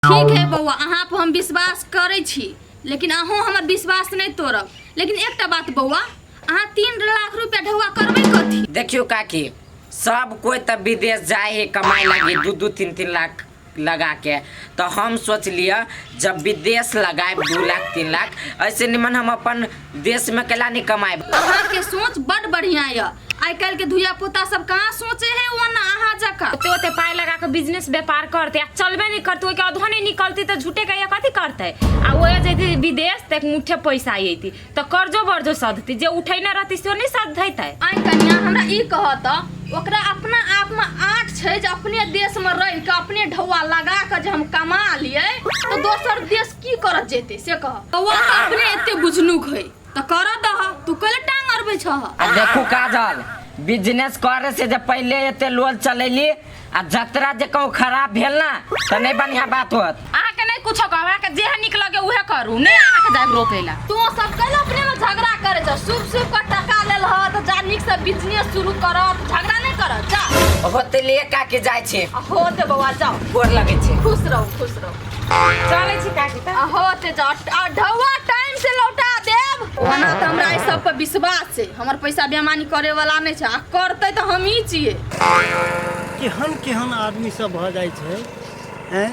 ठीक है बौआ, अहाँ पर हम विश्वास करै छी, लेकिन अहूँ हमर विश्वास नहि तोड़ब। लेकिन एकटा बात बौआ, अहाँ 3 लाख रुपया ढौआ करबै कथी? देखियौ काकी, सब कोई तऽ विदेश जाए है कमाए लागी 2-2 3-3 लाख लगा के, तो हम सोच लिअ जब विदेश लगाए 2 लाख 3 लाख, ऐसे निमन हम अपन देश में केला नहीं कमाए। अहाँके सोच बड बढ़िया यऽ। आइ काल्हि के धिया पुता सब कहाँ सोचे है ओना अहाँ जकाँ। ओते ओते पाइ लगा के बिजनेस व्यापार करते आ चलबे नहीं करते, ओहिके अधो नहीं निकलती तऽ झूठे के कथी करते? आ ओहे जैती विदेश तऽ एक मुठ्ठे पैसा अयती तऽ कर्जो बर्जो सधती, जे उठैने रहती से नहीं सधैतै। आइ कनिया, हमरा ई कह तऽ ओकरा अपना आप में आँट छै जे अपने देश में रहि के अपने ढौआ लगा के जे हम कमा लिए तऽ दोसर देश की करत जेतै से कह बौआ। तऽ अपने एते बुझनुक है तऽ करऽ दह, तू कैले टांग अड़बै छह? आ देखू काजल, बिजनेस करे से जे पहले एते लोल चलैली आ जतरा जे कहूँ खराब भेल ना तऽ नहीं बढ़िया बात होत। अहाँके नहीं कुछो कहब, अहाँके जेहे नीक लगे उहे करू, नहीं अहाँके जायब रोपे ला। तू सब कैले अपने में झगड़ा करे छ? सुप सुप के टका लेल ह तऽ जा, नीक से बिजनेस शुरू कर, झगड़ा नहीं कर, जा। होते लिए काकी, जाइ छी। आ होते बौआ, जाओ। गोर लगै छी। खुश रहो, खुश रहो। चलै छी काकी तऽ। आ होते जाओ, आ ढौआ टाइम से लौटा देब। ओना तऽ हमरा एहि सब पर विश्वास छै, हमर पैसा बेमानी करे वाला नहि छै, आ करतै तऽ हमही छियै। केहन केहन आदमी सब भऽ जाइ छै आँय,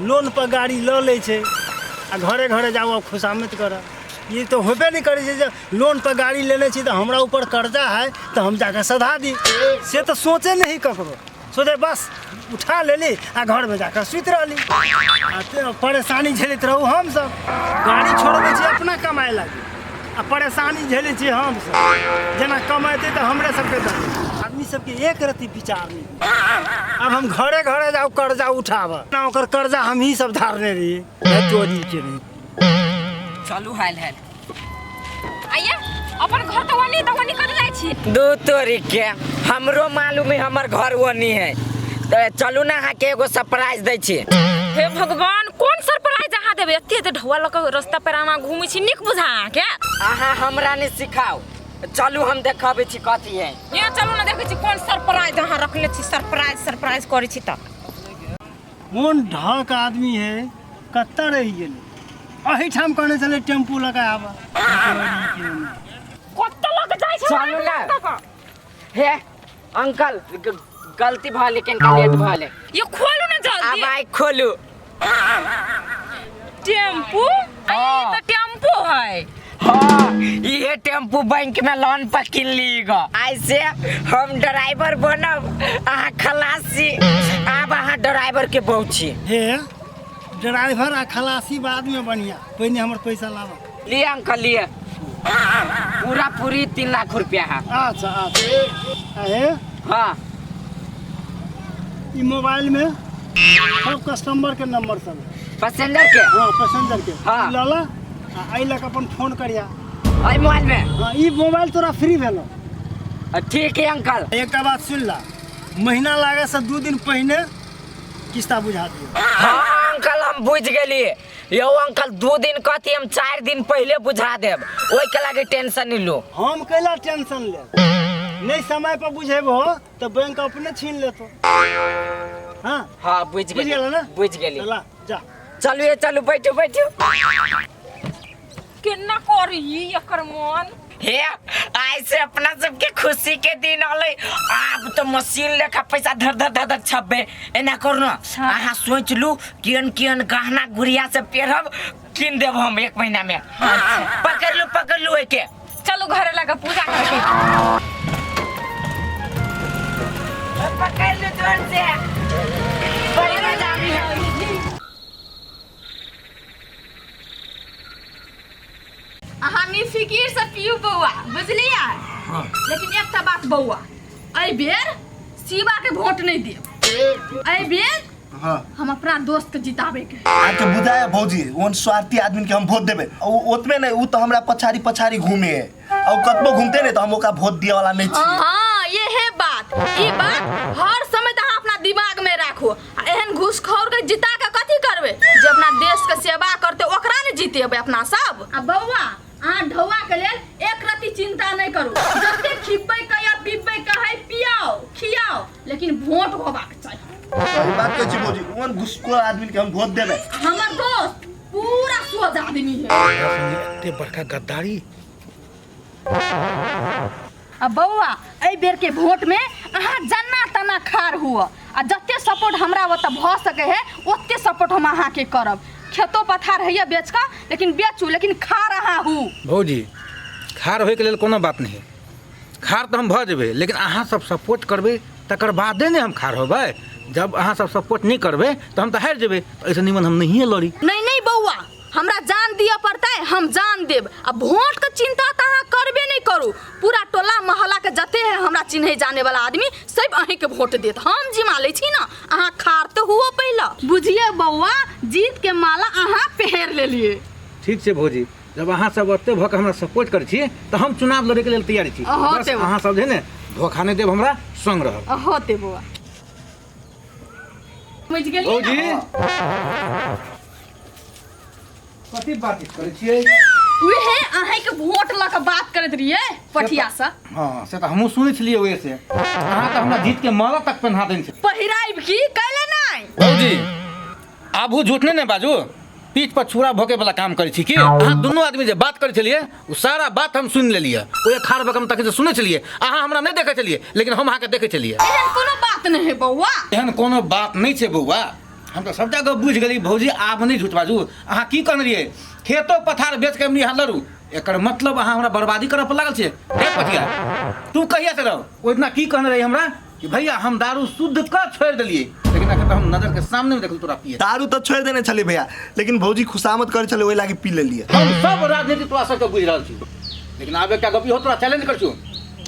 लोनपर गाड़ी लऽ लै छै आ घरे घरे जाउ आ खुशामद करऽ। ई तऽ होबे नहि करै छै जे लोनपर गाड़ी लेने छी तऽ हमरा ऊपर कर्जा है तऽ हम जाकऽ सधा दी, से तऽ सोचे नहि ककरो। सोचे बस उठा लेली आ घरमे जाकऽ सुति रहली आ परेशानी झेलैत रहू हमसब। गाड़ी छोड़बै छी अपना कमाइ लागी आ परेशानी झेलै छी हमसब। जेना कमेतै तऽ हमरे सबके देतै। आदमी सबके एक रत्ती विचार नहि। आब हम घरे घरे जाउ कर्जा उठाबऽ ना, ओकर कर्जा हमही सब धारने रहियै, चोरी के रही। चलू हाल हाल। आइए, अपन घर तऽ ओनी तऽ ओनी कर जाइ छी। दू तोरी के, हमरो मालूम है हमर घर ओनी है, तऽ चलू ना, अहाँके एगो सरप्राइज दै छी। हे भगवान, कोन सरप्राइज अहाँ देबै? एते एते ढौआ लऽ कऽ रस्ता पर अहाँ घूमै छी, नीक बुझा अहाँके? अहाँ हमरा नहि सिखाउ, चलू हम देखाबै छी कथी है। ये चलू ने, देखै छी कोन सरप्राइज अहाँ रखले छी। सरप्राइज सरप्राइज करै छी तऽ। कोन ढक आदमी है, कतऽ रहि गेलै? एहिठाम कहने छलै टेम्पू लऽ कऽ आबऽ। कतऽ लऽ कऽ जाइ छै? चलू ने। हे अंकल, गलती भऽ लेकिन लेट भऽ ले। ये खोलू ने जल्दी। आब आइ खोलू। टेम्पू? हाँ। ये तऽ टेम्पू है। हाँ, इहे टेम्पू बैंक में लोन पर किन ली ग। आइ से हम ड्राइवर बनब, अहाँ खलासी। आब अहाँ ड्राइवर के बहु छी। हे, ड्राइवर आ खलासी बादमे बढ़िया, पहिने हमर पैसा लाबऽ। लिए अंकल, लिए, पूरा पूरी 3 लाख रुपया है। अच्छा अच्छा, आ हे। हाँ। ई मोबाइलमे सब कस्टमर के नंबर सब है। पैसेंजर के? हाँ, पैसेंजर के। हाँ। ई लऽ ला आ एहि लऽ कऽ अपन फोन करिया। एहि मोबाइल में? हाँ, ई मोबाइल तोरा फ्री भेलो। ठीक है अंकल। एकटा बात सुन ला, महीना लागे से 2 दिन पहिने किस्ता बुझा दियो। हाँ अंकल, हम बुझ गेलिए। यौ अंकल, 2 दिन कथी, हम 4 दिन पहले बुझा देब, ओहि के लागे टेंशन नहीं लो। हम कैला टेंशन ले? नहीं समय पर बुझेबो तो बैंक अपने छीन लेतो। हाँ। हाँ, बुझ बुझ गेली। गेल ना? बुझ गेली। ला जा। चलू ये, चलू, बैठू बैठू। केना करी एकर मन। हे, आइ से अपना सबके खुशी के दिन अलै। आब तो मशीन लेखा पैसा धर धर धर धर छपबे। एना करू न, अहाँ सोच लू केहन केहन गहना गुड़िया सब पेरब, कीन देब हम एक महीना में। पकड़ लू, पकड़ लू एके। चलू घरे लगा पूजा करके। पकड़ लू जोर से, बड़ी मजा आबी है। अहाँ निफिकिर से पियू बौआ, बुझलियै? लेकिन एकटा बात बौआ, एहि बेर शिवा के वोट नहीं देब। एहि बेर हम अपना दोस्त के जिताबे के। आके बुझाया भौजी, ओहन स्वार्थी आदमी के हम वोट देबै? ओतबे नहि, उ तऽ हमरा पछाड़ी पछाड़ी घूमे और कतबो घूमते नहीं तऽ हम ओकरा वोट दिए वाला नहीं छी। हाँ, ये है बात। ई बात हर समय तऽ अहाँ अपना दिमाग में राखू। आ एहन घूसखोर के जिता के कथी करबै? जे अपना देश के सेवा करते ओकरा ने जितेबै अपना सब। आ बौआ, अहाँ ढौआ के लेल एक रत्ती चिंता नहीं करू। जते खिबै कहिया पीबै कहै, पियाओ खियाओ, लेकिन वोट होबाक चाही। सही बात कहै छी भौजी, ओहन घुसखोर आदमी के हम वोट वोट देबै। हमर दोस्त पूरा सोझ आदमी है। हमरा संगे एते बड़का गद्दारी। आ बौआ, एहि बेर के वोट में अहाँ जना तना खार हुआ आ जते सपोर्ट हमरा ओतऽ भऽ सके है ओते सपोर्ट हम अहाँके करब। खेतो पथार हैया बेच कऽ, लेकिन बेचू, लेकिन खार अहाँ हूँ। भौजी, खार होइके लेल कोनो बात नहि है, खार तऽ हम भऽ जेबै, लेकिन अहाँ सब सपोर्ट करबै तकर बादे ने हम खार होबै। जब अहाँ सब सपोर्ट नहि करबै तऽ हम तऽ हारि जेबै, एहिसँ निमन हम नहिए लड़ी। नहीं नहीं बौआ, हमरा जान दिअ पड़तै, हम जान देब। आ वोट के चिंता तऽ अहाँ करबे नहीं करू, पूरा टोला मोहल्ला के जते है हमरा चिन्हे जाने वाला आदमी सब अहीं के वोट देत, हम जिमा लै छी ना। अहाँ खार तऽ हुओ पहिले। बुझिए बौआ, जीत के माला अहाँ पहिर लेलिए। ठीक छै भौजी, जब अहाँ सब ओते भऽ के हमरा सपोर्ट करै छी तऽ हम चुनाव लड़ैके लेल तैयार छी। अहाँ बस ते- अहाँ सब जे ने धोखा नहि देब, हमरा संग रहब। होते बौआ, बुझि गेलिए भौजी ना? कथी बातचीत करै छियै? उहे अहीं के वोट लऽ के बात करैत रहियै पठिया से। हँ, से तऽ हमहूँ सुनै छलियै ओहे से। अहाँ तऽ हमरा जीत के माला तक पहिना देने छै। पहिराइब की कैले नहि? भौजी, आबू झूठ नहि ने बाजू, पीठ पर छुरा भोके वाला काम करै छी की? अहाँ दुनू आदमी जे बात करै छलियै ओ सारा बात हम सुनि लेलियै। ओहे खाड़ भऽ कऽ हम तखन से सुनै छलियै, अहाँ हमरा नहि देखै छलियै लेकिन हम अहाँके देखै छलियै। एहन कोनो बात नहि है बौआ। एहन कोनो बात नहि छै बौआ, हम तऽ सबटा गप बुझि गेली। भौजी, आब नहि झूठ बाजू। अहाँ की कहने रहियै? खेतो पथार बेच के हम यहाँ लड़ू, एकर मतलब अहाँ हमरा बर्बादी करऽ पर लागल छियै। हे पतिया, तू कहिया से रहो? ओहि दिना की कहने रही हमरा कि भैया हम दारू शुद्ध कऽ छोड़ि देलियै, लेकिन अखन तऽ हम नजर के सामने मे देखलहुँ तोरा पिए। दारू तऽ छोड़ि देने छलियै भैया, लेकिन भौजी खुशामद करै छलै, ओहि लागी पी लेलियै। हम सब राजनीति तोरा सबके बुझि रहल छी, लेकिन आब एकटा गप इहो तोरा चैलेंज करै छियौ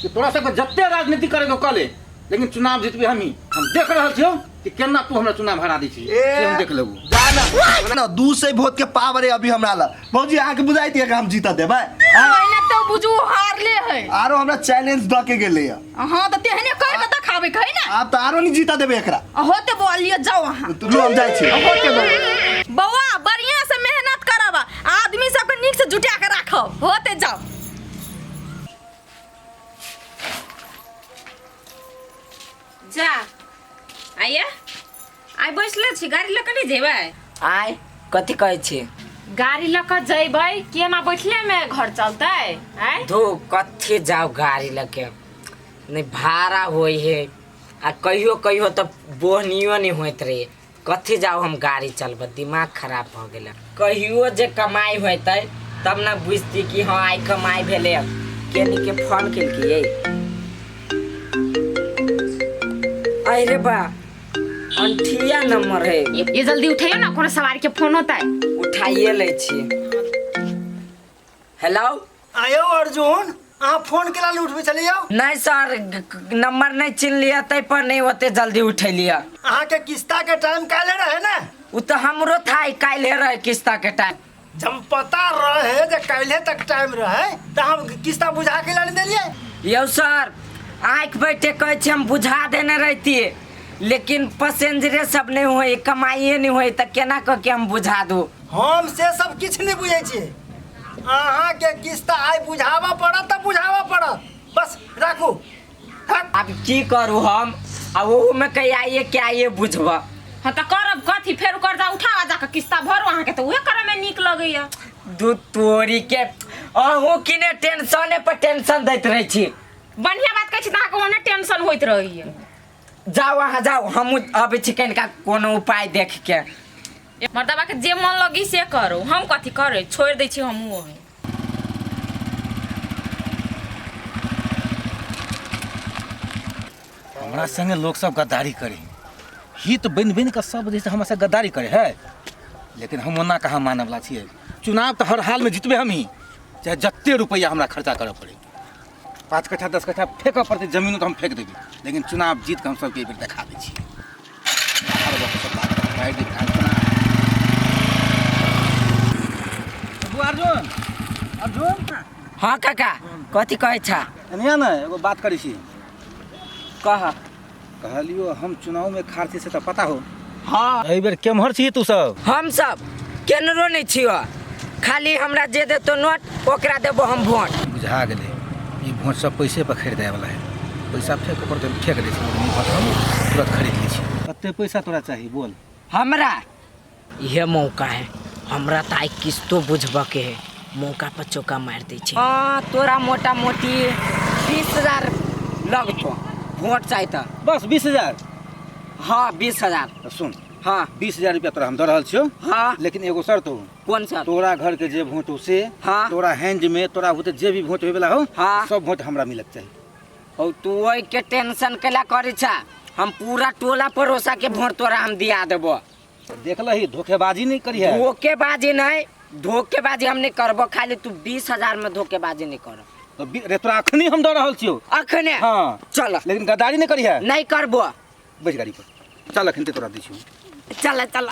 कि तोरा सबके जते राजनीति करैके कऽ ले, लेकिन चुनाव जीतबै हमही। हम देख रहल छियौ कि केना तू हमरा चुनाव हरा दै छी, से हम देख लेबू। ना ना, 200 वोट के पावर है अभी हमरा लग। भौजी, अहाँके बुझाइत यऽ कि हम जीत देबै? पहिने तऽ बुझू हारले है। आरो हमरा चैलेंज दऽ के गेलै यऽ। हाँ, तऽ तेहने कर के देखाबै के है ने। आब तऽ आरो नहीं जीता देबै एकरा। होते बोलिए, जाओ अहाँ। लू, हम जाइ छी। होते बौआ, बढ़िया से मेहनत करब, आदमी सबके नीक से जुटा के राखब। होते जाओ। जा आइए, आइ बैसले छी, गाड़ी लऽ कऽ नहि जेबै? आय, कथी कहै छी? गाड़ी लऽ कऽ जेबै, केना बैठले में घर चलतै? आय धू, कथी जाउ गाड़ी लऽ के, नहि भाड़ा होइ है आ कहियो कहियो तऽ बोहनियो नहि होइत रहे। कथी जाउ हम गाड़ी चलबै, दिमाग खराब भऽ गेलै। कहियो जे कमाइ होइतै तब ने बुझती कि हँ आइ कमाइ भेलै। केनी के फोन केलकै? अरे बा, अंठिया नंबर है। ये जल्दी उठैयो ना, कोनो सवारी के फोन होतै। उठाइए लै छी। हेलो। आयो अर्जुन, अहाँ फोन केला नहि उठबै छलियै? नहीं सर, नंबर नहीं चिन्ह लिया तै पर नहीं ओते जल्दी उठेलिया। अहाँके किस्ता के टाइम काल्हि रहे ने? उ तो हमरो था, काल्हि रहे किस्ता के टाइम। जब पता रहे जे काल्हि तक टाइम रहे तऽ हम किस्ता बुझा के लानि देलियै। यौ सर, आँखि बैठे कहै छी, हम बुझा देने रहितियै, लेकिन पैसेंजरे सब नहीं होई, कमाइए नहीं होई, तऽ केना कऽ के हम बुझा दू? हम से सब किछु नहि बुझै छियै, अहाँके किस्ता आइ बुझाबऽ पड़त तऽ बुझाबऽ पड़त। बस राखू। हट। आब की करू हम? आ ओहूमे कहि आइए के आइए बुझबऽ। हाँ तऽ करब कथी? फेर कर्जा उठावा जाकऽ किस्ता भरू, अहाँके तऽ उहे करऽमे नीक लगैया। दूध तोरी के, अहूँ किने टेंशने पर टेंशन दैत रहै छी। बढ़िया बात कहै छी तऽ अहाँके ओहने टेंशन होइत रहैया। जाउ अहाँ जाउ, हमहूँ अबै छी कनिका कोनो उपाय देख के। मर्दबा के जे मन लगी से करू, हम कथी करै, छोड़ि दै छी हमहूँ ओहे। हमरा संगे लोक सब गद्दारी करे, हित बनि बनि कऽ सब जे छै हमरा से गद्दारी करे है, लेकिन हम ओना कहाँ मानवला छियै। चुनाव तऽ हर हालमे जितबै हमही, चाहे जते रुपैआ हमरा खर्चा करऽ पड़े, 5 कट्ठा 10 कट्ठा फेंकऽ पड़तै जमीनो तऽ हम फेंक देबै, लेकिन चुनाव जीत कऽ हम सबके एहि बेर देखा दै छियै। हर वक्त सब बात मारि देबै हम चुनाव। बाबू अर्जुन, अर्जुन। हाँ काका, कथी कहै छा? एनिया ने एगो बात करै छी। कह। कहलियो हम चुनाव में खाड़ छी से तऽ पता हो? हाँ। एहि बेर केम्हर छी तू सब? हम सब केनरो नहीं छियो, खाली हमरा जे देतो नोट ओकरा देबो हम वोट। बुझा गेलै, ई वोट सब पैसे पर खरीदे वाला है, पैसा फेंक पर तऽ फेंक दै छै, लेकिन ई वोट हम तुरंत खरीद लै छी। कते पैसा तोरा चाही बोल? हमरा इहे मौका है हमरा तऽ आइ किस्तो बुझबऽ के है। मौका पर चौका मारि दै छै। हाँ तोरा मोटा मोटी 20,000 लगतो वोट चाही तऽ। बस 20,000? हाँ 20,000। तऽ सुन। हाँ। 20,000 रुपया तोरा हम दऽ रहल छियौ। हाँ। लेकिन एगो शर्त हो। कोन शर्त? तोरा घर के जे वोट हो से, हाँ। तोरा हैंड में तोरा होते जे भी वोट होय वाला हो, हाँ। सब वोट हमरा मिलक चाही। औ तू ओहि के टेंशन केला करै छा, हम पूरा टोला पड़ोसा के वोट तोरा हम दिया देबो। देख लही, धोखेबाजी नहीं करी है। धोखेबाजी नहीं, धोखेबाजी हम नहीं करबो, खाली तू 20,000 में धोखेबाजी नहीं कर। तो रे तोरा अखनी हम दऽ रहल छियौ। अखने? हाँ। चल। लेकिन गद्दारी नहीं करी है। नहीं करबो। बैठ गाड़ी पर, चल अखन ते तोरा दै छियौ। चल चल।